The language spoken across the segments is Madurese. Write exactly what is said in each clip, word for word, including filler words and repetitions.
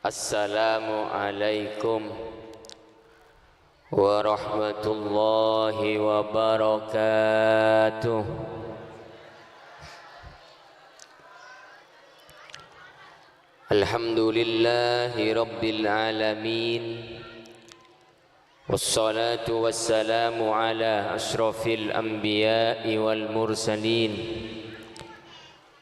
Assalamualaikum warahmatullahi wabarakatuh. Alhamdulillahi rabbil alamin. Wassalatu wassalamu ala asyrafil anbiya'i wal mursalin,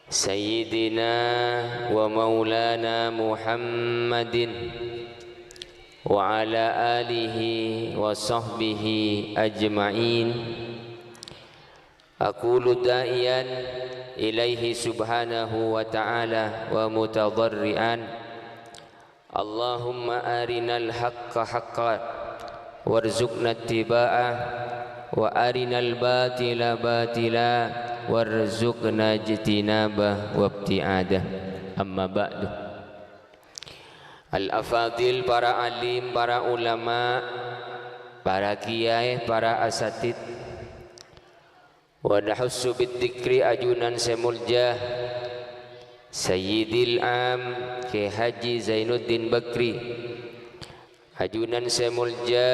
Sayyidina wa maulana Muhammadin wa ala alihi wa sahbihi ajma'in. Aqulu da'iyan ilaihi subhanahu wa ta'ala wa mutadharri'an. Allahumma arinal haqqa haqqa warzuqna ittiba'ah, wa arinal batila batila warzuqna ijtinabah wabti'adah. Amma ba'du. Al-afadil, para alim, para ulama, para kiyaè, para asatid. Wa nahussu bidzikri ajunan sè molja Sayyidil Am Kiai Haji Zainuddin Bakri, ajunan sè molja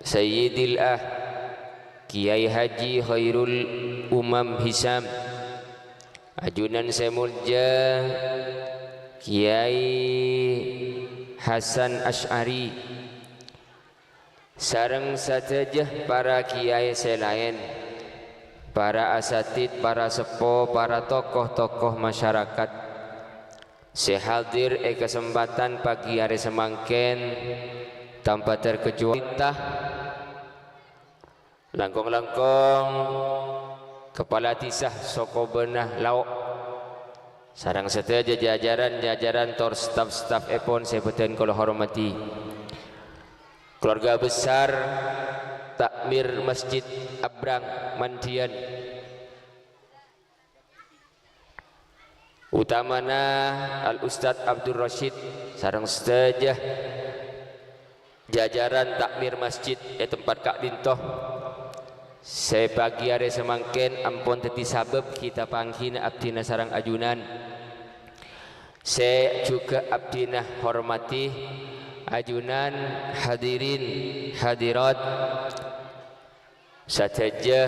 Sayyidil Ah Kiai Haji Khairul Umam Hisam, ajunan sè molja Kiai Hasan Asy'ari, sareng sadhâjâ para kiyaè sè laèn, para asatid, para seppo, para tokoh-tokoh masyarakat sè hadir è kasempatan pagi arè samangkèn, tanpa terkecuali ta-, langkong-langkong kepala dhisa sokobâna Lao', sareng sadhâjâ jajaran-jajaran tor staf-staffèpon sè bhâdhân kaulâ hormadhi. Keluarga besar Takmir Masjid Abrang Mandiyan, utamana Al Ustadz Abdul Rasyid sareng sadhâjâ jajaran takmir masjid è tempat ka'dinto, sè pagi arè samangkèn ampon dhâddhi sabâb kita panggina abdhina sareng ajunan, sè jhughân abdhina hormadhi, ajunan hadirin hadirat, sadhâjâ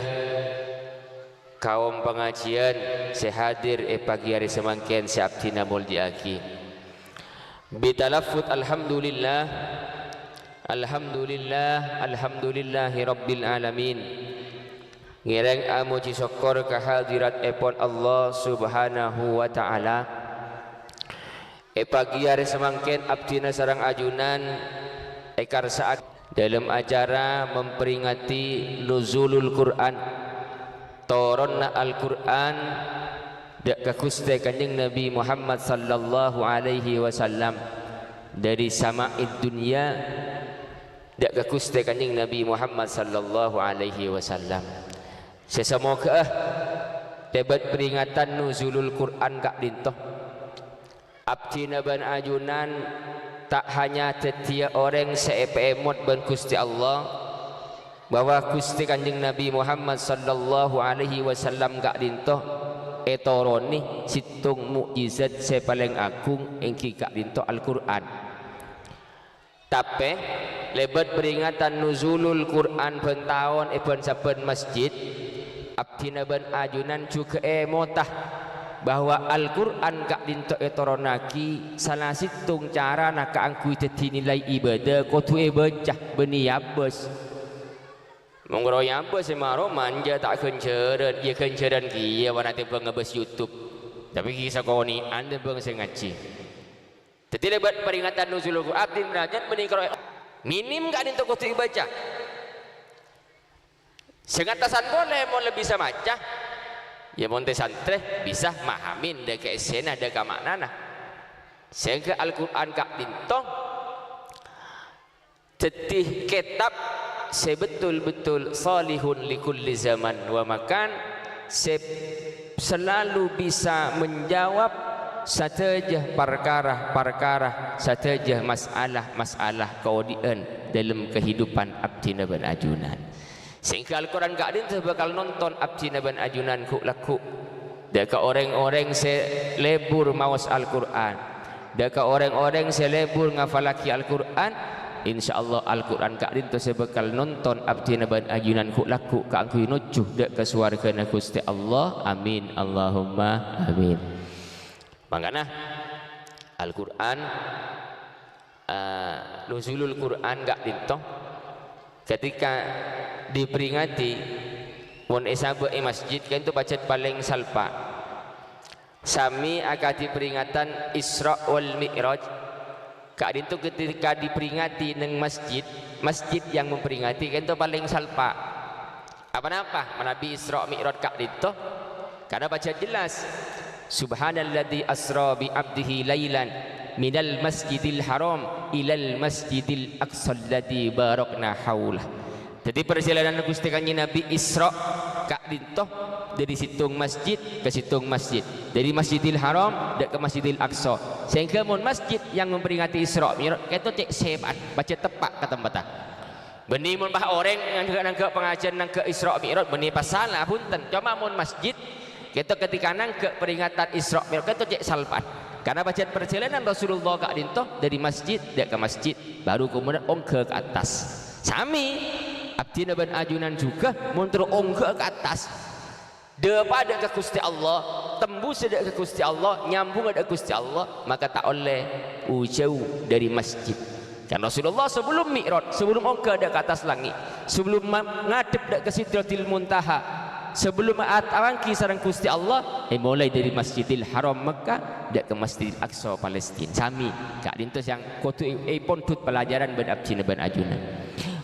kaom pangajiân sè hadir è pagi arè samangkèn sè abdhina molja'aghi. Bitalaffudz alhamdulillah, alhamdulillah, alhamdulillahi rabbil alamin. Ngèrèng amojhi sokkor ka hadiratèpon Allah Subhanahu wa Ta'ala. È pagi arè samangkèn abdhina sareng ajunan èkarsa'aghi dâlem acara memperingati Nuzulul Qur'an, toronna Al-Qur'an dâ' ka Ghustè Kanjeng Nabi Muhammad sallallahu alaihi wasallam, dâri sama'id dunya dâ' ka Ghustè Kanjeng Nabi Muhammad sallallahu alaihi wasallam. Sè samoghâ'â lèbât peringatan Nuzulul Qur'an ka'dinto, abdhina bân ajunan ta' hanya dhâddhiyâ orèng sè èpaèmot bân Ghustè Allah, bahwa Ghustè Kanjeng Nabi Muhammad sallallahu alaihi wasallam ka'dinto ètoronè sèttong mo'jizat sè palèng agung, èngghi ka'dinto Al-Qur'an. Tapè, lèbât peringatan Nuzulul Qur'an bân taon è bân-sabbhân masjid, abdhina bân ajunan jhughân èmota bahwa Al-Qur'an ka'dinto ètoronnaghi sala sèttong carana kaangghuy dhâddhi nilai ibadah kodhu èbâca bân èabâs. Mon karo èabâs sè maro manja ta' ghânjhârân, iyâ ghânjhârân kèya bân atèmbhâng ngabâs YouTube. Tapè ghi' sakonè'an tèmbhâng sè ngajhi. Dhâddhi, lèbât peringatan Nuzulul Qur'an, abdhina bân ajunan bânnè karo minim ka'dinto kodhu èbâca. Sè ngattasan polè mon la bisa maca, iyâ mon tè-santrè bisa mahamin dâ' ka èssèna, dâ' ka ma'nana. Sehingga Al-Qur'an ka'dinto dhâddhi kètab sè betul-betul shalihun li kulli zaman wa makan, sè selalu bisa menjawab sadhâjâ parkara-parkara, sadhâjâ masalah-masalah kaodi'ân dâlem kahidupan abdhina bân ajunan. Sehingga Al-Qur'an ka'dinto bhâkal nonton abdhina bân ajunan ghu'-lagghu'. Dâ' ka orèng-orèng sè lebur maos Al-Qur'an. Dâ' ka orèng-orèng sè lebur ngafallaghi Al-Qur'an, insyaallah Al-Qur'an ka'dinto sè bhâkal nonton abdhina bân ajunan ghu'-lagghu' kaangghuy nojjhu dâ' ka sowarghâna Ghustè Allah. Amin, Allahumma amin. Mangkana Al-Qur'an, eh, Nuzulul Qur'an ka'dinto ketika diperingati, mon èsabâ' è masjid, ka'dinto pajhât palèng salpa'. Sami akadhi peringatan Isra wal Mi'raj, ka'dinto ketika diperingati neng masjid, masjid yang memperingati, ka'dinto palèng salpa'. Apa-napa manabi Isra Mi'raj ka'dinto? Karena pajhât jelas, "Subhanalladzi asra bi abdihi lailan minal masjidil haram ilal masjidil aqsa alladzi barakna haulah." Dhâddhi, parjhâlânan Ghustè Kanjeng Nabi Isra ka'dinto dhâri sèttong masjid ka sèttong masjid, dhâri Masjidil Haram dâ' ka Masjidil Aqsa, sehingga mon masjid yang memperingati Isra Mi'raj, ka'dinto cè' sèpa'an, pajhât teppa' ka tempatta. Bânnè mon pas orèng nangghâ'-nangghâ' pangajiân nangghâ' Isra Mi'raj, bânnè pas sala, bhunten. Coma mon masjid, ka'dinto ketika nangghâ' peringatan Isra Mi'raj, ka'dinto cè' salpa'an. Karena pajhât parjhâlânan Rasulullah ka'dinto dhâri masjid dâ' ka masjid, baru kemudian ongghâ ka attas. Sami, abdhina bân ajunan jhughân, mon terro ongghâ ka attas, dâpa' dâ' ka Ghustè Allah, tembus dâ' ka Ghustè Allah, nyambung dâ' ka Ghustè Allah, maka ta' ollè jhâu dhâri masjid. Kan Rasulullah sebelum Mi'raj, sebelum ongghâ dâ' ka attas langngè', sebelum ma-, ngadhep dâ' ka Sidratil Muntaha, sebelum ataranggi sareng Ghustè Allah, èmolaè dhâri Masjidil Haram Mekkah, dâ' ka Masjidil Aqsa Palestina. Sami, ka'dinto sè kodhu è-, èpondhut pelajaran bân abdhina bân ajunan.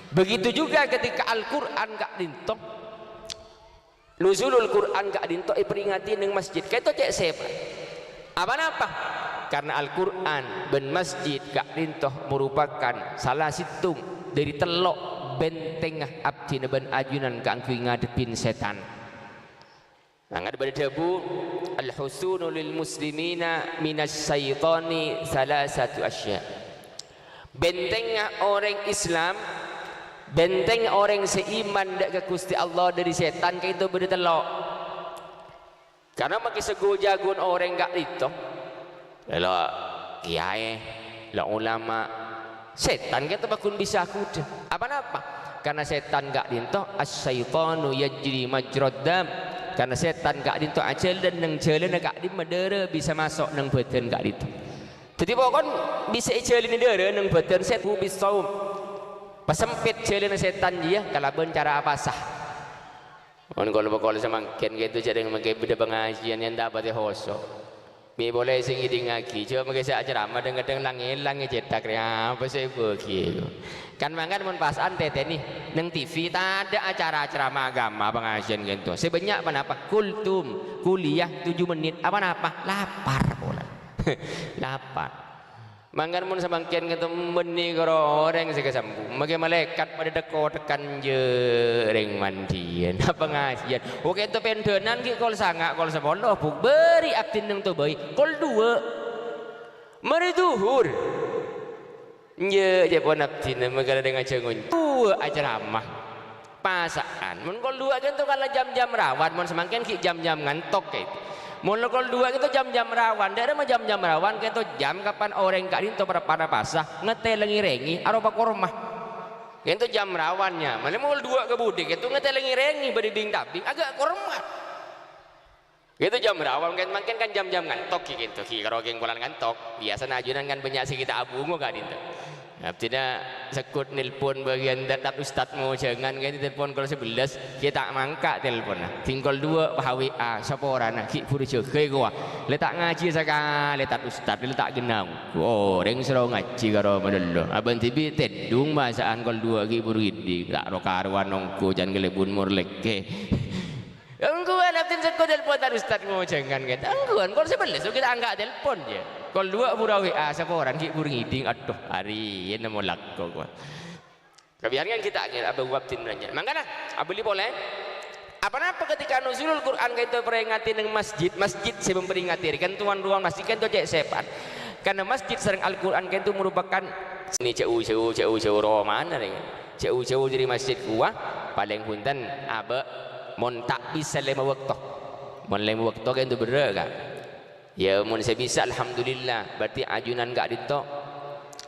Begitu juga ketika Al-Qur'an ka'dinto, Nuzulul Qur'an ka'dinto èperingati neng masjid. Ka'dinto cè' sèpa'an. Apa-napa? Karena Al-Qur'an bân masjid ka'dinto merupakan sala sèttong dhâri tello' bhentèngnga abdhina bân ajunan kaangghuy ngadhebbhi sètan. Mangkana bâdâ dhâbu, "Al-husunu lil muslimina minasy syaitani salasatu asya'." Bhentèngnga orèng Islam, bhentèngnga orèng sè iman dâ' ka Ghustè Allah dhâri sètan ka'dinto bâdâ tello'. Karena makè sago-jagowan orèng ka'dinto, la kiyaè, la ulama, sètan ka'dinto paggun bisa ghudhâ. Apa-napa? Karena sètan ka'dinto, "Asy-syaitanu yajri majrad dam." Karena sètan ka'dinto ajhâlân neng jhâlânna ka'dimma dârâ bisa maso' neng bhâdhân ka'dinto. Dhâddhi, pokon bisa èjhâlânè dârâ neng bhâdhân sèt-, bu bisaum. Pasempit jhâlânna sètan jiyâ kalabân cara apasa. Mon kol-bokol samangkèn ka'dinto jhâ' rèng mangkè bâdâ pangajiân yèn ta' patè hoso'. Mè' polè sè ngèdingngaghi, jhâ' mangkè sè acaramah dhâng-kadhâng lang-èlang ècèthak rè apa sè èbâghi. Kan mangkana mon pas antètènè neng T V tadâ' acara ceramah agama pangajiân ka'dinto. Sè bânnya' ponapa? Kultum, kuliah tujuh menit. Apa-napa? Lapar polè. Lapar. Mangkana mon samangkèn ka'dinto bânnè karo orèng sè kasambu, mangkè malaèkat padâ dhek-koddhekan, "Jhâ' rèng mandiân, apa ngajiyân?" Oh, ka'dinto pèndhânan ghi' kol sanga', kol sapolo, Bu. Bâri' abdhina neng tobâi, kol duwâ'. Marè dhuhur. Enjâ', ca'èpon abdhina, mangkana rèng ajhâ ngonco. Duwâ' acaramah. Pasa'an. Mon kol duwâ' ka'dinto kala jam-jam rawan, mon samangkèn ghi' jam-jam ngantok ka'dinto. Mon kol duwâ' ka'dinto jam-jam rawan, dâ'remma jam-jam rawan ka'dinto jam kapan orèng ka'dinto para-, para pasa ngatèlèngè rèngè aropa korma. Ka'dinto jam rawannya. Malè mon kol duwâ' ka budi ka'dinto ngatèlèngè rèngè bâdâ bing-tabing, aghâ' korma. Ka'dinto jam rawan, kan mangkèn kan jam-jam ngantok ghi' ka'dinto, ghi' karo kèng polana ngantok. Biyasana ajunan kan bânnya' sè ghi' ta' abungo ka'dinto. Abdhina sèkot nelpon bâgiyân tat-, tat-, ustad mojhângan ka'dinto telpon kol sabellâs, ghi' ta' mangka' telponna. Ghi' kol duwâ' pas W A, saporana, ghi' buru jâgâ kowa. Lè ta' ngajhi sakalè tat-, ustad, lè ta' ghenna'. Orèng soro ngajhi karo malolo. Abân dhibi' tèdung masa'an kol duwâ' ghi' buru ghi', ta' ro-karowan ongghu can kalèbun morlèkè. Ongghuwân abdhina sèkot telpon tat-, ustad mojhângan ka'dinto. Ongghuwân, kol sabellâs ghi' ta' angka' telpon, jâ. Kol duwâ' buru W A, saporana ghi' buru ngèding. Adhu, arèya nemmo lako kowa. Kabiyân kan ghi' ta' ngèra abâ' abdhina nanya. Mangkana, abâli polè. Apa-napa ketika Nuzulul Qur'an ka'dinto èperingati neng masjid, masjid sè memperingati, kan tuan rumah masjid ka'dinto cè' sèpa'an. Karena masjid sareng Al-Qur'an ka'dinto merupakan seni jhâu-jhâu, jhâu-jhâu romana, rè. Jhâu-jhâu dhâri masjid kowa, palèng bhunten abâ' mon ta' bisa lèma bâkto. Mon lèma bâkto ka'dinto berrâ', Ka'. Ya, mon sè bisa, alhamdulillah. Berarti ajunan ka'dinto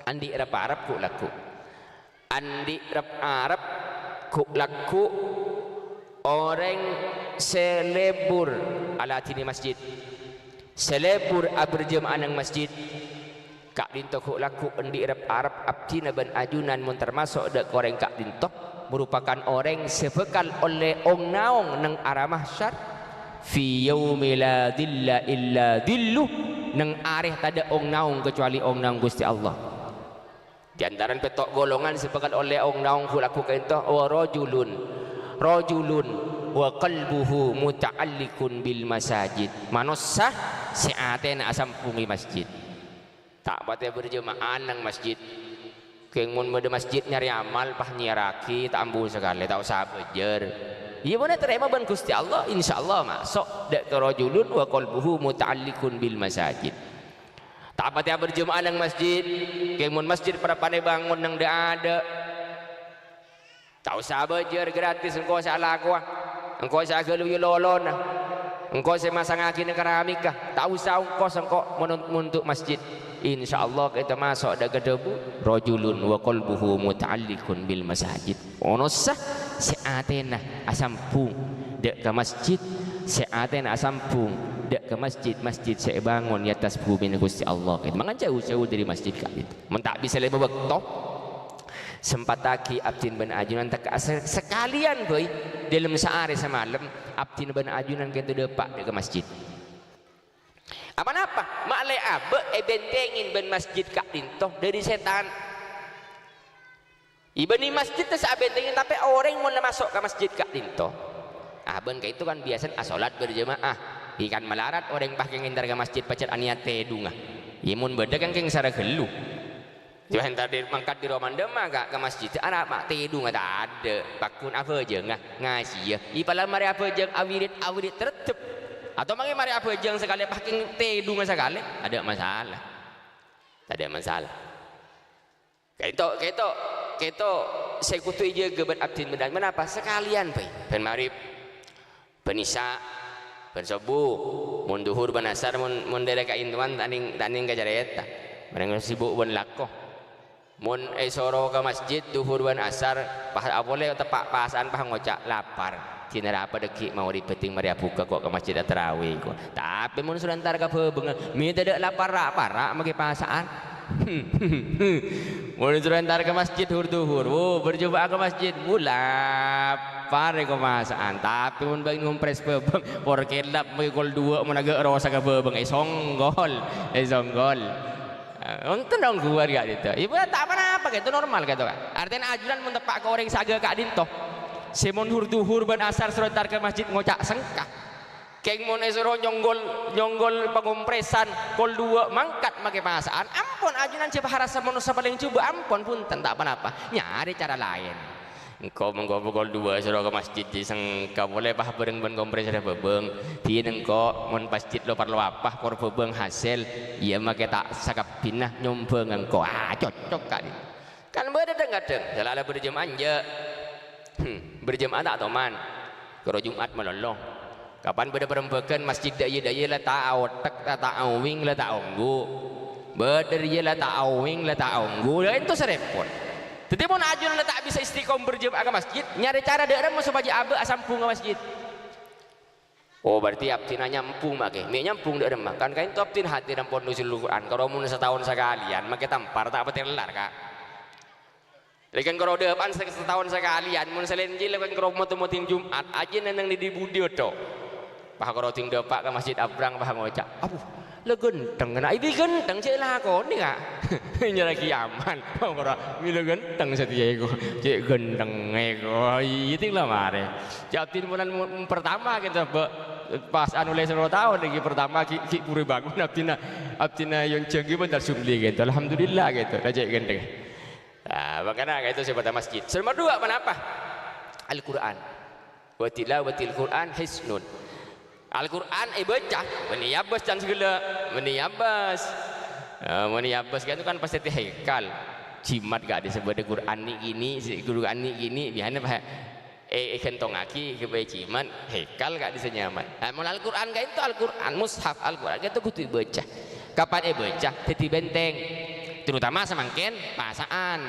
andi' rep-arep ghu'-lagghu'. Andi' rep-arep ghu'-lagghu' orèng sè lebur aladhinè masjid, sè lebur aberjema'ah neng masjid. Ka'dinto ghu'-lagghu' andi' rep-arep abdhina bân ajunan mon tamaso' dâ' ka orèng ka'dinto, merupakan orèng sè bhâkal ollè ong-naong neng ara mahsyar, fi yaumi la dhilla illa dhilluh, neng arè tadâ' ong-naong kacuali ong-naong Ghustè Allah. Di antarana pètto' golongan sè bhâkal ollè ong-naong ghu'-lagghu' ka'dinto, wa rajulun, rajulun wa qalbuhu muta'alliqun bil masajid. Manossa sè atèna asambhung è masjid. Ta' patè berjema'ah neng masjid. Kèng mon bâdâ masjid nyarè amal, pas nyèyarraghi, ta' ambu sakalè, ta' osa abhâjâr. Iyâ, bânnè tarèma bân Ghustè Allah, insyaallah maso'. Dâ' ka rajulun wa qalbuhu muta'alliqun bil masajid. Ta' patè aberjema'ah neng masjid, kèng mon masjid parappa'na èbângon neng dâ'-adâ'. Ta' osa abhâjâr, gratis, engko' sè alakowa, engko' sè aghâluyâ lolona, engko' sè masangngaghi neng keramika. Ta' osa ongkos engko' mon-, monto' masjid. Insyaallah ka'dinto maso' dâ' ka dhâbu, rajulun wa qalbuhu muta'alliqun bil masajid. Manossa sè atèna asambhung dâ' ka masjid, sè atèna asambhung dâ' ka masjid, masjid sè èbângon è attas bhumina Ghustè Allah. Mangkana jhâu-jhâu dâri masjid ka'dinto. Mon ta' bisa lèma bâkto, sempattaghi abdhina bân ajunan tekka'a sa-, sakalèyan bhâi, dâlem saarè samalem, abdhina bân ajunan ka'dinto dâpa' dâ' ka masjid. Apa-napa? Ma'lè abâ' èbentengngè bân masjid ka'dinto dâri sètan. È bânnè masjid sè abentengngè, tapè orèng mon la maso' ka masjid ka'dinto. Ah, bân ka'dinto kan biyasana asolat berjema'ah. È kan malarat orèng pas kèng entar ka masjid pajhât anèyat tèdungnga. Iyâ, mon bâdâ kan kèng sara ghâllu. Cuma entar dâri, mangkat dâri omana dâmma ka, ka masjid, arapa tèdungnga tadâ', pagghun abhâjângnga, ngajhiyâ. È pala marè abhâjâng awirid-awirid tarèddhep. Atau mangkèn marè abhâjâng sakalè, pagghun tèdungnga sakalè, tadâ' masalah. Tadâ' masalah. Ka'dinto, ka'dinto, ka'dinto sè kodhu èjâgâ bân abdhina bân, manabi sakalèyan bhâi. Bân maghrib. Bân isya, bân sobbhu, mon dhuhur bân asar, mon, mon dâlâ ka'dintowan ta' nèng, ta' nèng ka carèta. Mèreng sibuk bân lako. Mon èsoro ka masjid dhuhur bân asar, pas apolè teppa' pasa'an pas ngoca' lapar. Dinah arapa dâggi' maghrib bhâdhing marè abhuka ko' ka masjid atarawè ko'. Tapè mon soro entar ka bhâbhângnga, mè' tadâ' lapar ra'-para' maghi pasa'an. Mon soro entar ka masjid dhuhur-dhuhur, wo, berjema'ah ka masjid, wo, lapar èkomasa'an. Tapè mon bâghi' ngompres bhâbhâng, por kelap maghi kol duwâ' mon aghâ' rosa ka bhâbhâng, èsonggol, èsonggol. Eh, onten dong ghuwâr ka'dinto. Ibu ta' pa-napa ka'dinto, normal ka'dinto, Ka'. Artèna ajunan mon teppa' ka orèng sè aghâ' ka'dinto. Sè mon dhuhur-dhuhur bân asar soro entar ka masjid ngoca' sengka. Kèng mon èsoro nyonggol, nyonggol pangompresan, kol duwâ' mangkat maghi pasa'an, ampon ajunan jhâ' parasa manossa palèng jhubâ', ampon, bhunten, ta' pa-napa. Nyarè cara laèn. Engko' mongko pokol duwâ' soro ka masjid, jhâ' sengka polè, pas bhâreng bân kompresor bhâbhâng. Dinah engko' mon masjid lo parlo apa, kor bhâbhâng hasèl, iyâ makè ta' sakabbhina nyombhâng engko'. Ah, cocok ka'dinto. Kan bâdâ dhâng-kadhâng, sè la-, la berjema'ah enjâ'. Hmm, berjema'ah ta' toman. Karo Jum'at malolo. Kapan bâdâ parembhâghân masjid dâ' iyâ-dâ' iyâ la ta' aothèk, la ta' aowèng, la ta' ongghu. Bâdâ rèya la ta' aowèng, la ta' ongghu. La ènto sarèpon. Dhâddhi mon ajunan la ta' bisa istiqomah berjema'ah ka masjid, nyarè cara dâ' remma sopajâ abâ' asambhung ka masjid. Oh, berarti abdhina nyambhung, ma' kè. Mè' nyambhung dâ' remma. Kan ka'dinto abdhina hadir neng Pondhusul Qur'an. Karo mon sataon sakalèyan, makè tampar ta' patè lar, Ka'. Lèkèng karo dâpa'an sè sataon sakalèyan, mon sè lèncèl lèkèng karo motong-motong Jum'at, ajâ neng-neng di-, di budi oto. Pas karo ding dâpa' ka masjid abrang, pas ngoca', "Abu, la ghântheng, na', ibi ghântheng, cè' lakonè, Ka'." Nyaraghi aman. Pas karo, "Mi la ghântheng satèya èko, cè' ghântheng èko." Iyâ, ding la marè. Jâ' abdhina mon, mon pertama ka'dinto, Bâ', pas anu lè sapolo taon, ghi' pertama ghi', ghi' buru bângon abdhina, abdhina yonjhângghi bân tarsubli ka'dinto. Alhamdulillah ka'dinto, la cè' ghântheng. Nah, mangkana ka'dinto sè pertama masjid. Sè nomer duwâ' ponapa? Al-Qur'an. "Wa tilawatil Qur'an hisnun." Al-Qur'an èbâca, bânnè èabâs can saghellâ', bânnè èabâs. Eh, bânnè èabâs ka'dinto kan pastè tèhèkal. Jimat ka'dinto sè bâdâ Qur'an nè'-kènè', sè Qur'an nè'-kènè', biyasana pas Eh, èghântongngaghi ghâbây cimèn, hèkal ka'dissa' nyaman. Nah, mon Al-Qur'an ka'dinto Al-Qur'an, mushaf Al-Qur'an ka'dinto kodhu èbâca. Kapan èbâca? Dhâddhi bhenteng. Terutama samangkèn pasa'an.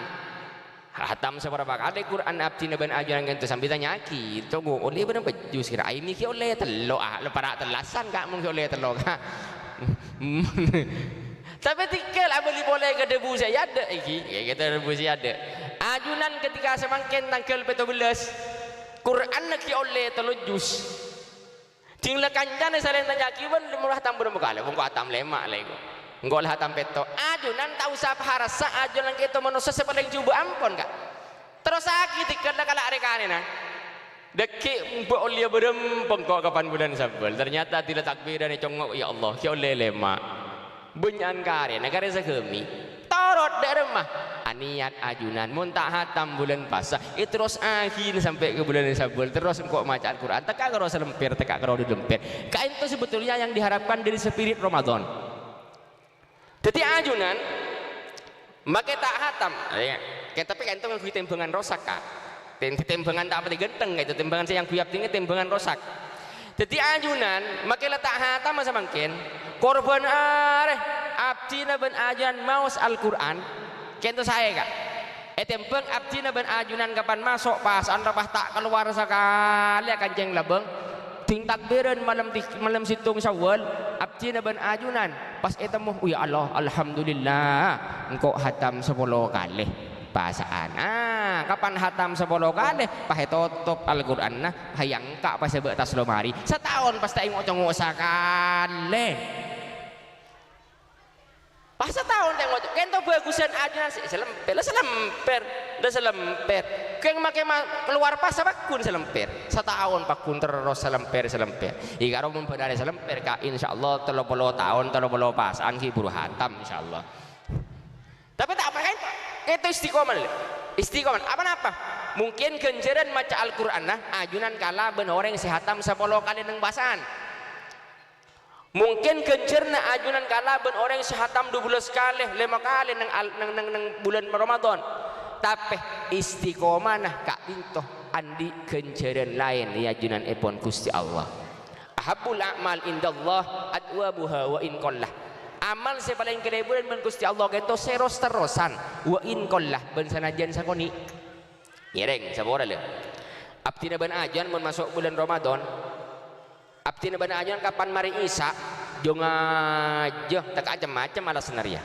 Hatam saparapa kalè Qur'an abdhina bân ajunan ka'dinto sambi tanya'aghi, "Cong, ollè bârâmpa jus kèra?" "Aini ghi' ollè tello', ah, la para' tellasan, Ka', mon ghi' ollè tello', Ka'." Tapè tèngghâl abâli polè ka dhâbu sè è adâ' iki, ya, ka dhâbu sè è adâ'. Ajunan ketika samangkèn tangghâl pètto bellâs, Qur'anna ghi' ollè tello jus. Ding la kancana salèng tanya'aghi, "Bân, mon la hatam bârâmpa kalè?" "Engko' hatam lèma', Lè', engko'." "Engko' la hatam pètto'." Ajunan ta' osa parassa, ajunan ka'dinto manossa sè palèng jhubâ' ampon, Ka'. Terrossaghi tèngghâl la kala' rèkanèna. Dhâggi' bâ' ollèya bârâmpa engko' kapan bulân Sabbhâl. Ternyata dila takbiran ècongngo', "Ya Allah, ghi' ollè lèma'." Bânnya'an karèna, karè saghâmi. Torot dâ' remma. Anèyat ajunan, mon ta' hatam bulân Pasa, èterrossaghi sampè' ka bulân Sabbhâl, terros engko' maca Al-Qur'an, tekka' karo salèmpèr, tekka' karo dhâlempèr. Ka'dinto sebetulnya yang diharapkan dari spirit Ramadan. Dhâddhi ajunan, makè ta' hatam. Iyâ. Kè, tapè ka'dinto ngangghuy tèmbhângan rosak, Ka'. Tèm-, tèmbhângan ta' patè ghântheng, ka'dinto tèmbhângan sè èangghuy abdhina tèmbhângan rosak. Dhâddhi ajunan, makè la ta' hatam samangkèn. Korbhân arè, abdhina bân ajunan maos Al-Qur'an. Ka'dinto saè, Ka'. Ètèmbhâng abdhina bân ajunan kapan maso' pasa'an, pas ta' kalowar sakalè akancèng labâng. Ding takbiran malem ti-, malem sèttong Syawal, abdhina bân ajunan pas ètemmo, "Oh, ya Allah, alhamdulillah, engko' hatam sapolo kalè pasa'an." Ah, kapan hatam sapolo kalè, pas ètotop Al-Qur'anna, pas èangka' pas èbâ' tas lomari. Sataon pas ta' èngo'-congo' sakalè. Pas sataon ta' ngoco', ka'dinto bhâghusân ajunan sè salèmpèr, la salèmpèr, la salèmpèr. Kèng makè ma-, kalowar Pasa pagghun salèmpèr. Sataon pagghun terros salèmpèr, salèmpèr. Iyâ karo mon bân arè salèmpèr, Ka', insyaallah tello polo taon, tello polo pasa'an ghi' buru hatam, insyaallah. Tapè ta' apa ka'dinto, ka'dinto istiqomah, lè. Istiqomah. Apa-napa? Mungkin ghânjhârân maca Al-Qur'anna ajunan kala bân orèng sè hatam sapolo kalè neng pasa'an. Mungkin ghânjhârânna ajunan kala bân orèng sè hatam dubellâs kalè, lèma kalè neng al-, neng, neng, neng bulân Ramadan. Tapè istiqomana ka'dinto andi' ghânjhârân laèn è ajunanèpon Ghustè Allah. "Ahabbul a'mal indallah adwamuha wa in qalla." Amal sè palèng kalèburân bân Ghustè Allah ka'dinto sè ros-terrosan, wa in qalla, bân sanajjân sakonè'. Ngèrèng, sapora, lè. Abdhina bân ajunan mon maso' bulân Ramadan, Abdhina bân ajunan kapan marè Isya, jhâ-ngajhâ, tekka' cem-macem alasanna rèya.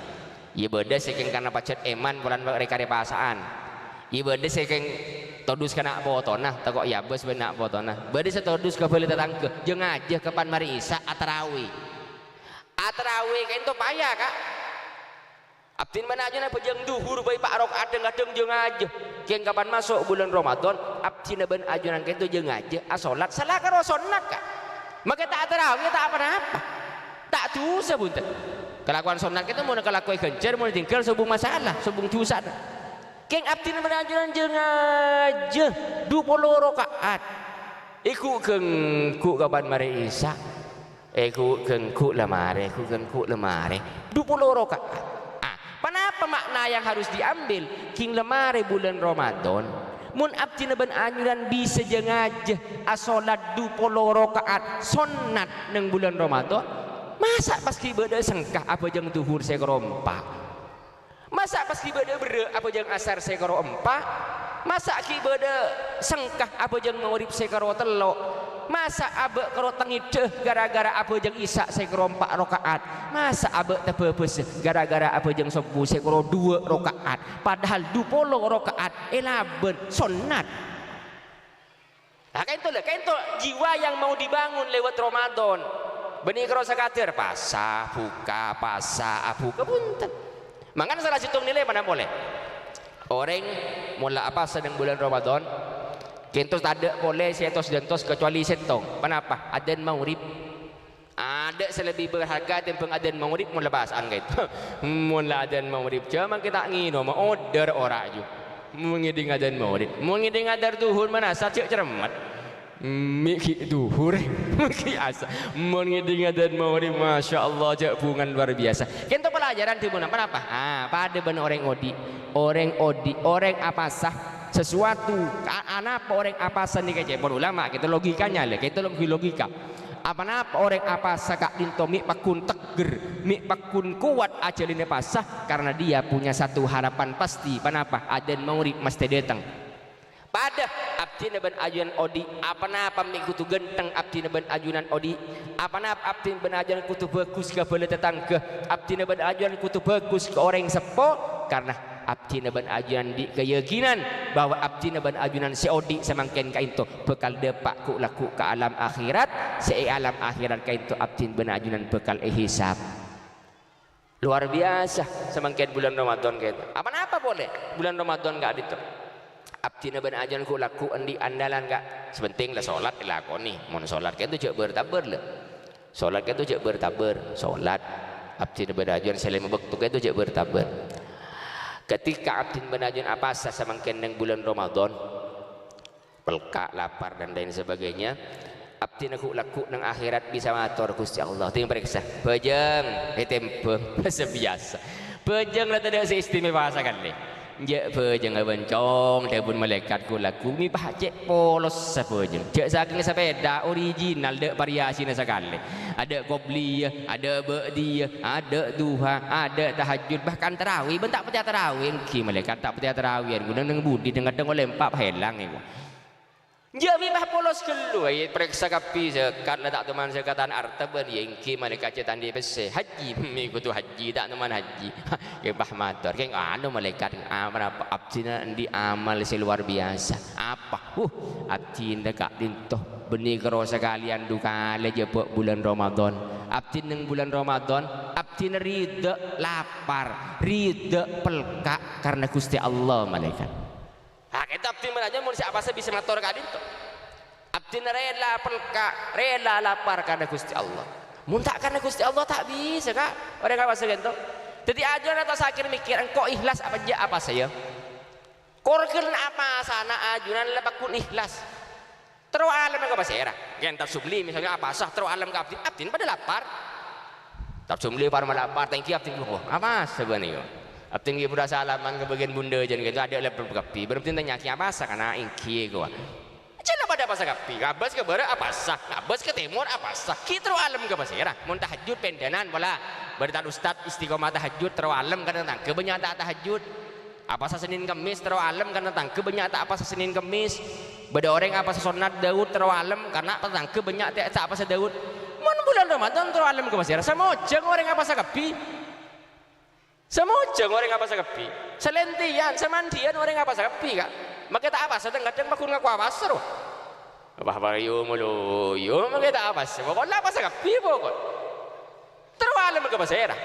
Iyâ bâdâ sè kèng karna pajhât èman polana rè-karè pasa'an. Iyâ bâdâ sè kèng todus ka na' potona, tako' èabâs bân na' potona. Bâdâ sè todus ka bhâlâ tatangghâ, jhâ-ngajhâ kapan marè Isya, atarawè. Atarawè ka'dinto paya, Ka'. Abdhina bân ajunan bhâjâng dhuhur bhâi pa' roka'at dhâng-kadhâng jhâ-ngajhâ. Kèng kapan maso' bulân Ramadan, abdhina bân ajunan ka'dinto jhâ-ngajhâ asolat sala karo sonnat, Ka'. Makè ta' atarawè, ta' apa-napa. Ta' dhusa, bhunten. Kalakowan sonnat ka'dinto mon kalako èghânjhâr, mon èdinggal sobung masalah, sobung dhusana. Kèng abdhina bân ajunan jhâ-ngajhâ dhu polo roka'at. Èghu'-ghângghu' kapan marè Isya. Èghu'-ghângghu' la marè, èghu'-ghângghu' la marè. Dhu polo roka'at. Ah, ponapa makna yang harus diambil? Kèng la marè bulân Ramadan. Mon abdhina bân ajunan bisa jhâ-ngajhâ asolat dhu polo roka'at sonnat neng bulân Ramadan, masa' pas ghi' bâdâ sengka abhâjâng dhuhur sè karo empa'? Masa' pas ghi' bâdâ berrâ' abhâjâng asar sè karo empa'? Masa' ghi' bâdâ sengka abhâjâng maghrib sè karo tello'? Masa' abâ' karo tangèdhâ ghârâ-ghârâ abhâjâng isya sè karo empa' roka'at? Masa' abâ' tabâbâsâ ghârâ-ghârâ abhâjâng sobbhu sè karo duwâ' roka'at? Padahal dhu polo roka'at èlabân sonnat. Nah, ka'dinto la, ka'dinto jiwa yang mau dibangun lewat Ramadan. Bânnè karo sakadâr, pasa, bhuka, pasa, abhuka, bhunten. Mangkana sala sèttong nilai mana polè. Orèng mola apasa neng bulân Ramadan, ka'dinto tadâ' polè sè ètos-dântos kecuali sèttong. Ponapa? Adzan maghrib. Adâ' sè lebbi berharga tèmbhâng adzan maghrib mon la pasa'an ka'dinto. Mon la adzan maghrib, jhâ' mangkè ta' ngènoma, odâr ora ju. Mon ngèdhing adzan maghrib, mon ngèdhing adzan dhuhur, manassa jhâ' cermet. Mè' ghi' dhuhur, mè' ghi' asar. Mon ngèdhing adzan maghrib, masya Allah, jhâ' bhungan luar biasa. Ka'dinto pelajaran dhimma, ponapa? Ah, padâ bân orèng odi'. Orèng odi', orèng apasa. Sesuatu, a-, anapa orèng apasa nèka, ca'èpon ulama, kènto logikanya, lè, kènto log-, logika. Apa-napa orèng apasa ka'dinto mè' pagghun tegghâr, mè' pagghun kowat ajhâlânè pasa? Karena dia punya satu harapan pasti. Ponapa? Adân maghrib mastè dâteng. Padâ abdhina bân ajunan odi', apa-napa mè' kodhu ghântheng abdhina bân ajunan odi', apa-napa abdhina bân ajunan kodhu bhâghus ka bhâlâ tatangghâ, abdhina bân ajunan kodhu bhâghus ka orèng seppo, karena abdhina bân ajunan andi' kayakinan bahwa abdhina bân ajunan sè odi' samangkèn ka'dinto bhâkal dâpa' ghu'-lagghu' ka alam akhèrat, sè è alam akhèrat ka'dinto abdhina bân ajunan bhâkal èhisab. Luar biasa, samangkèn bulân Ramadan ka'dinto. Apa-napa polè bulân Ramadan ka'dinto? Abdhina bân ajunan ghu'-lagghu' andi' andalan, Ka'. Sè pentèng la sholat èlakonè. Mon sholat ka'dinto jhâ' bâr-tabâr, lè. Sholat ka'dinto jhâ' bâr-tabâr. Sholat. Abdhina bân ajunan sè lèma bâkto ka'dinto jhâ' bâr-tabâr. Ketika abdhina bân ajunan apasa samangkèn neng bulân Ramadan, pelka', lapar, dan lain sebagainya, abdhina ghu'-lagghu' neng akhèrat bisa mator, "Ghustè Allah." Ding parèksa, bhâjâng, ètèmbhâng, biyasa-biyasa. Bhâjâng la tadâ' sè istimewa sakalè. Jhâ' bhâjâng abâncong, dhâbuna malaèkat ghu'-lagghu', mè' pas cè' polossa bhâjâng. Jhâ' sakèng sapèda orijinal, tadâ' variasina sakalè. Tadâ' qobliyah, tadâ' ba'diyah, tadâ' duha, tadâ' tahajjud, bahkan tarawih, bân ta' patèya tarawih, èngghi malaèkat ta' patèya tarawih, ghun neng budi, dhâng-kadhâng ollè empa' pas èlang, èko. Jhâ' mè' pas polos ghâllu, èparèksa kabbhi, zakat la ta' toman zakatan arta bân, iyâ èngghi malaèkat cè' ta' andi' pèssè. Hajji, mè' kodhu hajji, ta' toman hajji. Kèng pas mator, kèng anu malaèkat, a-, ponapa abdhina andi' amal sè luar biasa. Apa? Huh, abdhina ka'dinto bânnè karo sakalèyan du kalè jhâbâ' bulân Ramadan. Abdhina neng bulân Ramadan, abdhina ridha lapar, ridha pelka' karna Ghustè Allah, malaèkat. Ah, kènto abdhina manaja mon sè apasa bisa mator ka'dinto. Abdhina rela pelka', rela lapar karna Ghustè Allah. Mon ta' karna Ghustè Allah, ta' bisa, Ka'. Orèng apasa kènto. Dhâddhi, ajunan ta' sakèng mèkkèr, engko' ikhlas apa enjâ' apasa, yâ? Korghân apasana ajunan la pagghun ikhlas. Terro alem ka pasèra. Kèng Tarsumli, misalnya, apasa terro alem ka abdhina, abdhina padâ lapar. Tarsumli pas malapar, ta' èngghi abdhina, "Wah, apasa bâ'na, yâ?" Abdhina ghi' pura salaman ka bâgiyân bundhâ jân kènto, adâ' lapar kabbhi. Bârâmma abdhina tanya'aghi, "Apasa, kana'?" "Èngghi, kowa." Jâna padâ apasa kabbhi. Ngabâs ka bârâ' apasa, ngabâs ka tèmor apasa. Ghi' terro alem ka pasèra. Mon tahajjud pèndhânan pola. Bâdâ tad-ustad istiqomah tahajjud, terro alem ka tatangghâ bânnya' ta' tahajjud. Apasa Senin Kemis terro alem karna tatangghâ bânnya' ta' apasa Senin Kemis. Bâdâ orèng apasa sonnat Daud terro alem karna tatangghâ bânnya' ta', ta' apasa Daud. Mon bulân Ramadan terro alem ka pasèra, samojâng orèng apasa kabbhi. Samojâng orèng apasa kabbhi. Salèntèyan, samandhiyân orèng apasa kabbhi, Ka'. Makè ta' apasa, dhâng-kadhâng pagghun ngako apasa, rowa. Wah, para yom, lo, yom, makè ta' apasa. Pokokna apasa kabbhi, pokok. Terro alem ka pasèra.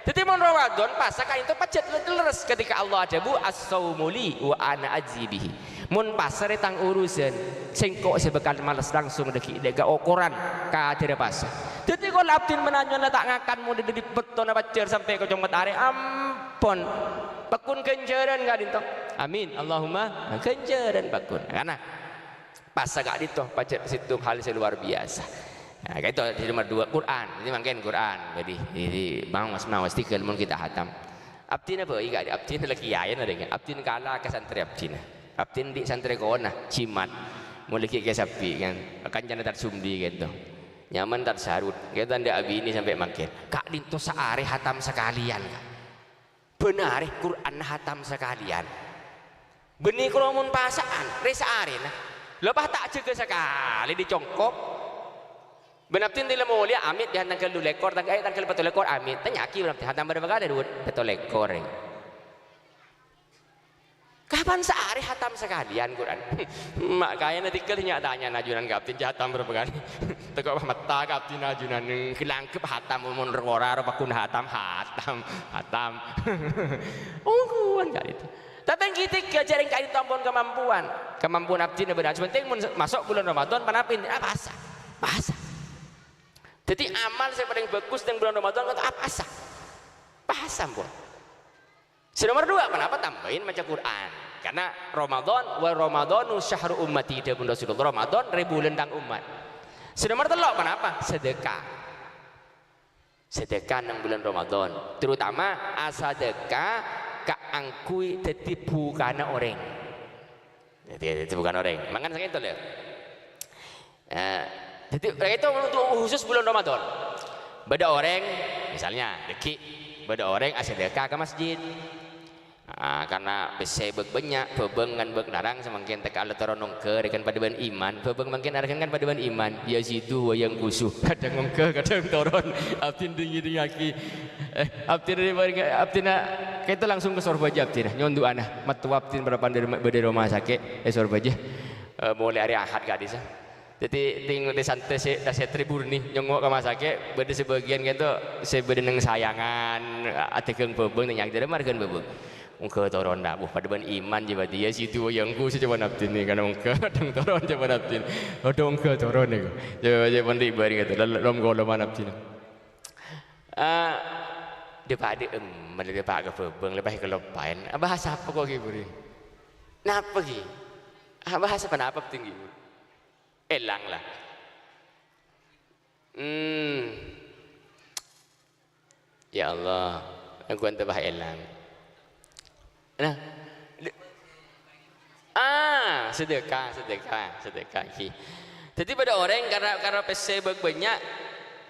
Dhâddhi, mon Ramadan, pasa ka'dinto pajhât le-, lerres ketika Allah adhâbu, "As-saumu li wa ana ajzi bihi." Mon pasa rè tang urusan, sèngko' sè bhâkal males langsung dhâggi' dhâ-, ka okoran kadârâ pasa. Dhâddhi, kaulâ abdhina manaja la ta' ngakan mulai dhâri bâktona fajjhâr sampè' ka comot arè, ampon. Pagghun ghânjhârân ka'dinto. Amin. Allahumma ghânjhârân pagghun. Karna Pasa ka'dinto pajhât sèttong hal sè luar biasa. Nah, ka'dinto sè nomer dua, Qur'an. Dhâddhi mangkèn Qur'an. Dhâddhi, dhâddhi maos, maos tèghâl mon ghi' ta' hatam. Abdhina bhâi, Ka', abdhina la kèyaèna rèng. Abdhina kala ka santrè abdhina. Abdhina andi' santrè kona, jimat. Mon la ghi' kè sabbhi', kan. Kancana Tarsumli ka'dinto. Nyamana Tarsarut. Ka'dinto andi' abinè sampè' mangkèn. Ka'dinto saarè hatam sakalèyan, Ka'. Bân arè Qur'anna hatam sakalèyan. Bânnè karo mon pasa'an, rè saarèna. Lha pas ta' jâgâ sakalè dicongkop. Bân abdhina la molèya, amit, dâ' tangghâl du lèkor, tangghâl, eh, tangghâl pètto lèkor, amit. Tanya'aghi bân abdhina, hatam bârâmpa kalè, Dun? Pètto lèkor, rè. Kapan saarè hatam sakalèyan Qur'an? Ma' kaèna tèghâl nya-, tanya'an ajunan ka abdhina, hatam bârâmpa kalè? Tako' metta ka abdhina ajunan, ghellâ' anggep hatam, mon ra-ora ro pagghun hatam, hatam, hatam. Ongghuwân ka'dinto. Tapè èngghi tèghâl jhâ' rèng ka'dinto ampon kamampuan. Kamampuan abdhina bâdâ. Sè pentèng mon maso' bulân Ramadan, ponapa inti-, ah, pasa. Pasa. Dhâddhi amal sè palèng bhâghus neng bulân Ramadan ka'dinto apasa. Pasa, ampon. Sè nomer dua, ponapa tambâi maca Qur'an? Karna Ramadan, "Wa Ramadanu syahru ummati," dhâbuna Rasulullah, "Ramadan rè bulân tang ommat." Sè nomer tello', ponapa? Sedekah. Sedekah neng bulân Ramadan, terutama asadekah kaangghuy dhâddhi bhukana orèng. Dhâddhi, dhâddhi bukan orèng. Mangkana sakènto, lè. Eh, dhâddhi, ka'dinto untuk khusus bulân Ramadan. Bâdâ orèng, misalnya, dhâggi', bâdâ orèng asadhâka ka masjid. Ah, karna pèssè bâk bânnya', bhâbhâng kan bâk larang, samangkèn tèka Allah toron ongghâ, rèkan padâ bân iman. Bhâbhâng mangkèn arghâna kan padâ bân iman. Yazidu wa yanqusu. Kadhâng ongghâ, kadhâng toron. Abdhina dhing-ngèdhingngaghi. Eh, abdhina, abdhina, ka'dinto langsung ka Sorbhâjâ abdhina. Nyo'on du'ana. Mattowa abdhina parappa'na dhâri, bâdâ è roma sakè', è Sorbhâjâ. Eh, molè arè Ahad ka'dissa'. Dhâddhi, ting-, sè santrè sè, sè tribunni, nyongngo' ka masakè', bâdâ sabâgiyân ka'dinto sè bâdâ neng Sayangan, adhâghâng bhâbhâng, tanya kira marghâna bhâbhâng. Ongghâ toron, dah. Wah, padâ bân iman, jiyâ, bâdâ, ya, situ yang ku, sè coma abdhina, kan ongghâ, kadhâng toron, coma abdhina. Padâ ongghâ toron, nèko. Coba, coba, pandhi bâri, ka'dinto, lom-, lom-koloman abdhina. Ah, dâ-padâ, em, malè dâpa' ka bhâbhâng, lè pas kaloppaèn. Ah, bahasa apa kok, ghi, buri? Napa, ghi? Ah, bahasa apa napa, abdhina, ghi? Èlang, la. Hmm. Ya Allah, engko' ente bâ èlang. Nah, de-, ah, sedekah, sedekah, sedekah, ghi. Dhâddhi bâdâ orèng karna, karna pèssè bâk bânnya',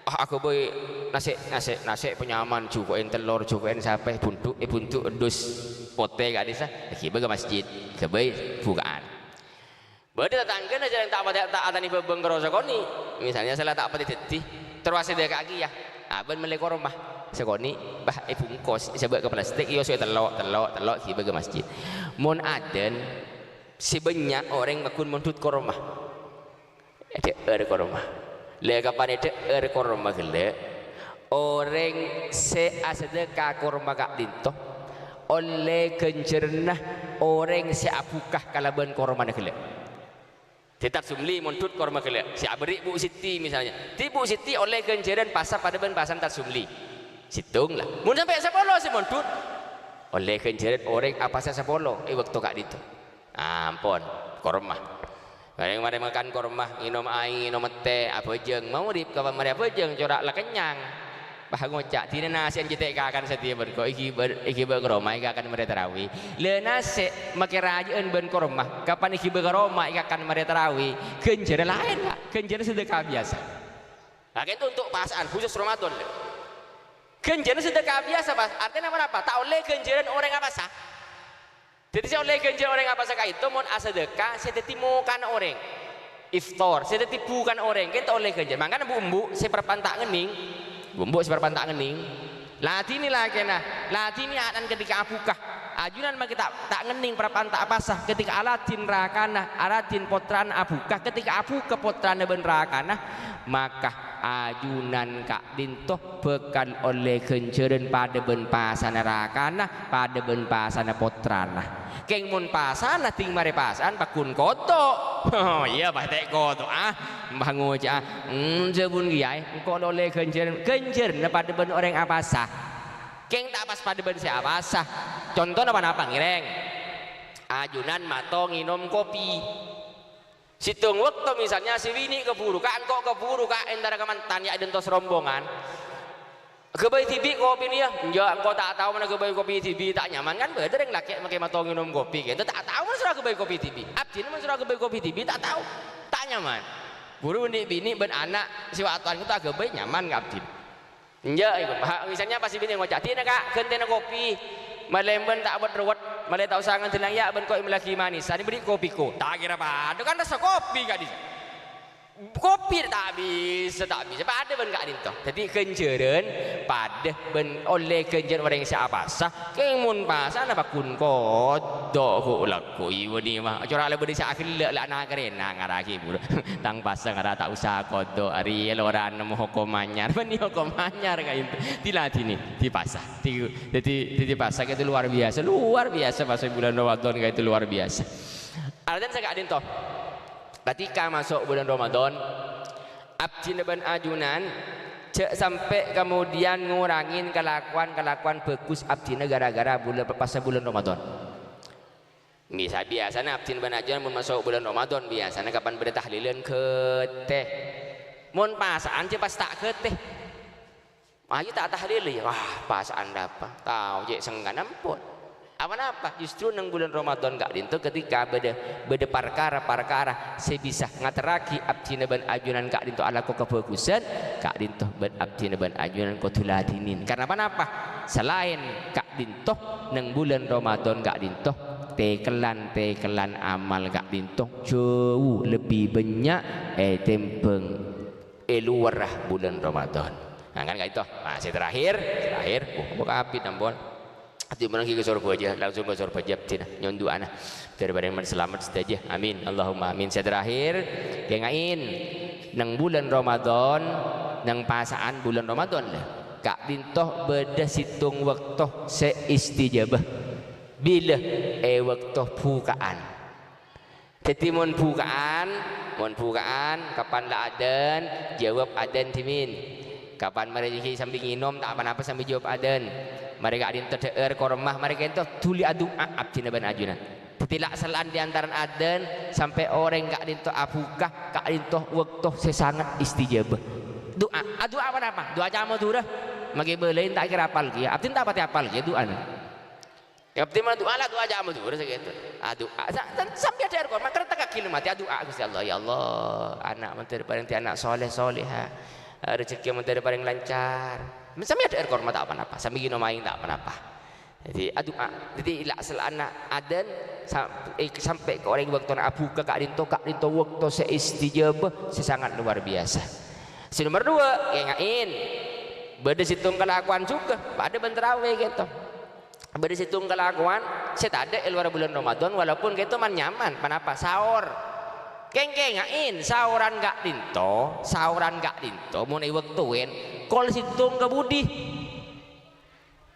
ah, aghâbây nasè', nasè', nasè' panyaman, jhuko'èn tellor, jhuko'èn sapè, bundu', è bundu' dus potè ka'dissa', èghibâ ka masjid, ghâbây buka'an. Bâdâ tatangghâna jhârâng ta' patè, ta' atanè bhâbhâng karo sakonè'. Misalnya sala ta' patè dhâddhi, terro asadhâka'aghi, ya. Abân mellè korma sakonè', bâh, èbungkos, èsabâ' ka plastik, èoso'è tello', tello', tello', ghibâ ka masjid. Mon adân, sè bânnya' orèng magghun mondhut korma. Èdhâ'âr korma. Lè kapan èdhâ'âr korma ghellâ', orèng sè asadhâka korma ka'dinto ollè ghânjhârânna orèng sè abhuka kalabân kormana ghellâ'. Dhâddhi Tarsumli mondhut korma ghellâ', sè abherri' Bu Siti misalnya. Dhâddhi Bu Siti ollè ghânjhârân pasa padâ bân pasana Tarsumli. Sèttong la. Mon sampè' sapolo sè mondhut, ollè ghânjhârân orèng apasa sapolo è bâkto ka'dinto. Ampon, korma. Marè, marè makan korma, ngènom aèng, ngènom tè, abhâjâng. Magrib, kapan marè abhâjâng, cora' la kennyang. Bâh, ngoca', "Dinah nasè'an cè' ta' èkakan satèya bân ko', èghibâ, èghibâ ka roma, èkakan marè tarawih." La nasè' makè rajâ'ân bân korma, kapan èghibâ ka roma, èkakan marè tarawih, ghânjhârânna laèn, Pak. Ghânjhârânna sedekah biyasa. Nah, ka'dinto untuk pasa'an, khusus Ramadan, lè. Ghânjhârânna sedekah biyasa, Pak. Artèna ponapa? Ta' ollè ghânjhârân orèng apasa. Dhâddhi sè ollè ghânjhârân orèng apasa ka'dinto mon asadhâka sè dhâddhi mokana orèng. Iftar, sè dhâddhi bukana orèng, ka'dinto ollè ghânjhârân. Mangkana bu'-embu' sè parappa'na ta' ngennèng, bu'-embu' sè parappa'na ta' ngennèng, ladhinè lakèna, ladhinè ana'na ketika abhuka. Ajunan makè ta', ta' ngennèng parappa'na ta' apasa ketika aladhin rakana, aladhin pottrana abhuka, ketika abhuka pottrana bân rakana, maka ajunan ka ka'dinto bhâkal ollè ghânjhârân padâ bân pasana rakana, padâ bân pasana pottrana. Kèng mon pasana dhing marè pasa'an pagghun kodho'. Oh, iyâ, pas ta' kodho', ah. Mbah ngoca'a, "Hmm, sabun kèyaè, engko' la ollè ghânjhârân, ghânjhârânna padâ bân orèng apasa." Kèng ta' pas padâ bân sè apasa. Contona ponapa, ngèrèng? Ajunan mato ngènom kopi. Sèttong bâkto, misalnya, sè binè' kabhuru, "Ka', engko' kabhuru, Ka', entara ka mantan, yâ, adânto sarombongan. Ghâbây dhibi' kopina, yâ." "Enjâ', engko' ta' tao mon aghâbây kopi dhibi', ta' nyaman, kan?" Bâdâ rèng lakè' makè mato ngènom kopi, gitu. Ta' tao mon soro aghâbây kopi dhibi'. Abdhina mon soro aghâbây kopi dhibi', ta' tao. Ta' nyaman. Buru bânnè binè' bân ana' sè wa'-, towan ghâbây, nyaman ka abdhina. Enjâ', iku. Ha, misalnya pas binè' ngoca', "Dinah, Ka', ghântèna kopi. Malè bân ta' wet-rowet, malè ta' osa ngandhâlâng, yâ, bân ko' èmellèaghi manis. Sani bherri' kopiko." Ta' kèra padâ, kan rassa kopi ka'dissa'. Kopi ta' bisa, ta' bisa. Padâ bân ka'dinto. Dhâddhi ghânjhârân padâ bân ollè ghânjhârân orèng sè apasa. Kèng mon pasana pagghun kodho', ghu' lagghu' iwâ nèma. Cora' la bâdâ sè aghellâ' la ana' karèna ngaraghi buru. Tang pasa ngara ta' osa kodho', arèya lorana mo hokom anyar. Bânnè hokom anyar ka'dinto. Diladhinè, dipasa. Di-, dhâddhi, dhâddhi pasa ka'dinto luar biasa, luar biasa pasa bulân Ramadan ka'dinto luar biasa. Artèna sè ka'dinto. Ketika maso' bulân Ramadan, abdhina bân ajunan jhâ' sampè' kemudian ngorangè kalakowan-kalakowan bhâghus abdhina ghârâ-ghârâ bulân, pasa bulân Ramadan. Misa-, biyasana abdhina bân ajunan mon maso' bulân Ramadan, biyasana kapan bâdâ tahlilan ghâtè. Mon pasa'an jhâ' pas ta' ghâtè. Ayu ta' tahlil, yâ. Wah, pasa'an dâpa'. Tao, cè' sengkan ampon. Apa-napa? Justru neng bulân Ramadan ka'dinto ketika bâdâ, bâdâ parkara-parkara sè bisa ngaterraghi abdhina bân ajunan ka'dinto alako kabhâghusân, ka'dinto bân abdhina bân ajunan kodhu ladhinin. Karna pa-napa? Salaèn ka'dinto neng bulân Ramadan ka'dinto, tèkellan-tèkellan amal ka'dinto jhâu lebbi bânnya' ètèmbhâng è lowarra bulân Ramadan. Nah, kan ka'dinto. Nah, sè terakhir, sè terakhir, oh, kok abit, ampon. Ati menanggi ke Sorbhâjâ, langsung ke Sorbhâjâ, abdhina, nyo'on du'ana. Dâri parèng men selamet sadhâjâ. Amin. Allahumma amin. Sè terakhir, kènga'è, neng bulân Ramadan, neng pasa'an bulân Ramadan, lè. Ka'dinto bâdâ sèttong bâkto sè istijabah. Bilâ? È bâkto buka'an. Dhâddhi, mon buka'an, mon buka'an, kapan la adzan, jâwâb adzan dhimèn. Kapan marè ghi' sambi ngènom, ta' pa-napa sambi jâwâb adzan. Marè ka'dinto dhâ'âr korma, marè ka'dinto dhuli adu'a abdhina bân ajunan. Dhâddhi, la' sala'an è antarana adzan sampè' orèng ka'dinto abuka, ka'dinto bâkto sè sanget istijabah. Du'a, adu'a pa-napa? Du'a ca' Madhurâ. Makè bâlâi ta' kèra apal kèya. Abdhina ta' patè apal kèya du'ana. Yâ, abdhina du'a la, du'a ca' Madhurâ saghâdhâ. Adu'a, sa-, sa-, sampè' dhâ'âr korma, kertèkaghi la matè, adu'a, "Ghustè Allah, ya Allah, ana' mandhâr parèng dhâddhi ana' soleh, soleha. Rejhekkè mandhâr parèng lancar." Sampè' dhâ'âr korma ta' pa-napa, sambi ngènom aèng ta' pa-napa. Dhâddhi, adu'a. Dhâddhi, la' sala'ana adzan sa-, eh, sampè' ka orèng bâktona abuka ka'dinto, ka'dinto bâkto sè istijabah, sè sanget luar biasa. Sè nomer duwâ', kènga'è. Bâdâ sèttong kalakowan jhughân, padâ bân tarawè kèto. Bâdâ sèttong kalakowan sè tadâ' è lowarra bulân Ramadan, walaupun kèto man-nyaman, pa-napa? Saor. Kèng-kènga'è, saoran ka'dinto, saoran ka'dinto, mon è bâktoèn, kol sèttong ka budi.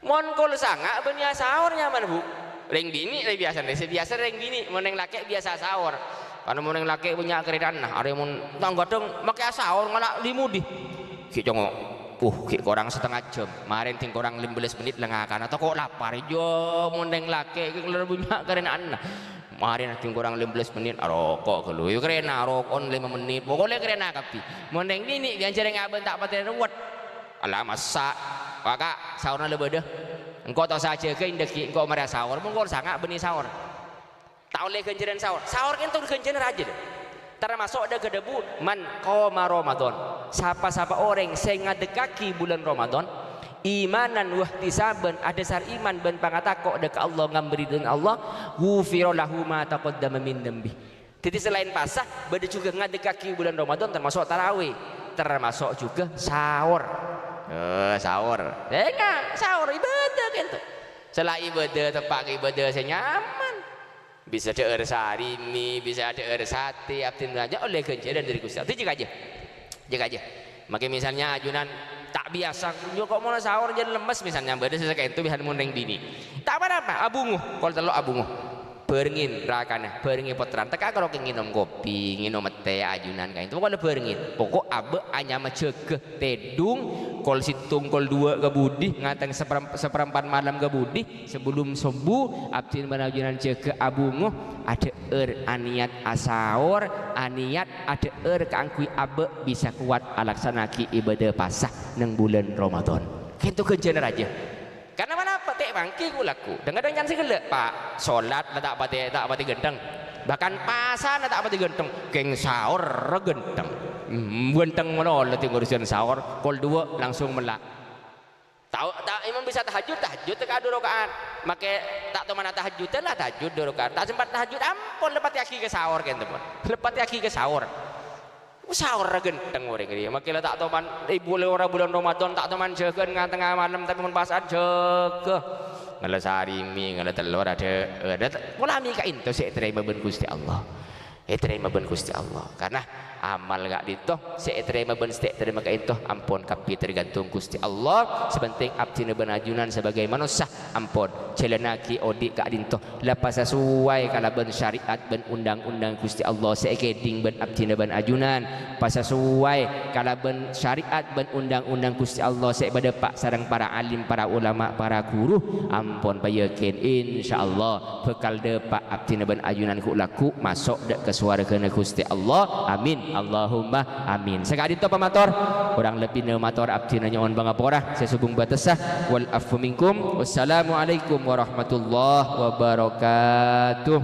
Mon kol sanga' bânnè asaor nyaman, Bu. Rèng binè' rè biyasana, sè biyasa rèng binè', mon rèng lakè' biyasa asaor. Karna mon rèng lakè' bânnya' karèna'anna, arè mon tang-ghâdhâng makè asaor ngala' li-mudi. Ghi' congo', uh, ghi' korang satengnga jhâm, marèna ding korang lèma bellâs mennit la ngakana, tako' lapar, iyâ, mon rèng lakè' ghi' bânnya' karèna'anna. Marèna ding korang lèma bellâs mennit, aroko' ghâllu. Iyâ, karèna aroko'na lèma mennit, poko'na karèna kabbhi. Mon rèng binè', ghânjhârânna abâ' ta' patè ruwet. Ala massa', "Wa, Ka', saorna la bâdâ. Engko' ta' osa jâgâ, ènḍâghi engko' marè asaor, mon kol sanga' bânnè saor." Ta' ollè ghânjhârân saor. Saor kènto ghânjhârân rajâ, lho. Tamaso' dhâ-, kadhâbu, "Man qama Ramadan." Sapa-sapa orèng sè ngaḍekkaghi bulân Ramadan, imanan wahtisaban, adhâsar iman bân pangatako' dhâ' ka Allah, ngambâri ridhâna Allah, "ghufira lahu ma taqaddama min dzambi." Dhâddhi, salaèn pasa, bâdâ jhughân ngaḍekkaghi bulân Ramadan, tamaso' tarawè, tamaso' jhughân saor. Eh, saor. Enga', saor ibâdâ kènto. Sala ibâdâ, teppa' ka ibâdâ sè nyaman. Bisa dhâ'âr sarimi, bisa dhâ'âr satè, abdhina rajâ ollè ghânjhârân dhâri Ghustè Allah. Jâgâ, jâgâ. Jâgâ, jâgâ. Makè misalnya ajunan ta' biyasa, nyo kok mon saor jân lemmes misalnya, bâdâ sè sakènto bisan mon rèng binè'. Ta' pa-napa, abungo, kol tello' abungo. Bhârengngè rakana, bhârengngè pottrana, tekka' karo ngènom kopi, ngènom tè ajunan kaènto. Pokok la bhârengngè. Pokok abâ' anyama jâgâ, tèḍung, kol sèttong, kol ḍuwâ' ka budi, ngatèng saper-, saperempat malem ka budi, Sabellum sobbhu, abdhina bân ajunan jâgâ abungo, adhâ'âr anèyat asaor, anèyat adhâ'âr kaangghuy abâ' bisa kowat alaksana'aghi ibâdâ pasa neng bulân Ramadan. Kènto ghânjhârânna rajâ. Karna pa-napa? Tè' mangghi ghu-lagghu. Dhâng-kadhâng can sè ghellâ', Pa', solat la ta' patè, ta' patè ghântheng. Bahkan pasana ta' patè ghântheng. Kèng saorra ghântheng. Hmm, ghântheng malolo tè ngurusan saor, kol ḍuwâ' langsung mella'. Tao, ta', èmon bisa tahajjud, tahajjud tekka' ḍu raka'at. Makè ta' toman tahajjudan la tahajjud ḍu raka'at. Ta' sempat tahajjud, ampon, leppèyaghi ka saor kènto, pon. Leppèyaghi ka saor. Saorra ghântheng orèng rèya. Makè la ta' toman, è bulân, ora bulân Ramadan, ta' toman jâgâ'ân ngantengnga malem, tapè mon pasa'an jâgâ. Ngala sarimi, ngala tello' adhâ-, adhâ-, pola mè' kaènto sè ètarèma bân Ghustè Allah. Ètarèma bân Ghustè Allah. Karna amal ka'ḍinto, sè ètarèma bân sè ta' ètarèma ka'ḍinto, ampon kabbhi tergantung Ghustè Allah. Sè pentèng abdhina bân ajunan sebagai manossa, ampon jhâlânnaghi oḍi' ka'ḍinto la pasasowai kalabân syariat bân undang-undang Ghustè Allah sè èkèḍing bân abdhina bân ajunan. Pasasowai kalabân syariat bân undang-undang Ghustè Allah sè èpaḍâpa' sareng para alim, para ulama, para ghuru. Ampon payakin, insyaallah, bhâkal ḍâpa' abdhina bân ajunan ghu-lagghu maso' ḍâ' ka sowarghâna Ghustè Allah. Amin. Allahumma amin. Saka'dinto pamator, korang lebbina mator abdhina nyo'on pangapora sè sobung bâtessa. Wal afwu minkum. Wassalamualaikum warahmatullahi wabarakatuh.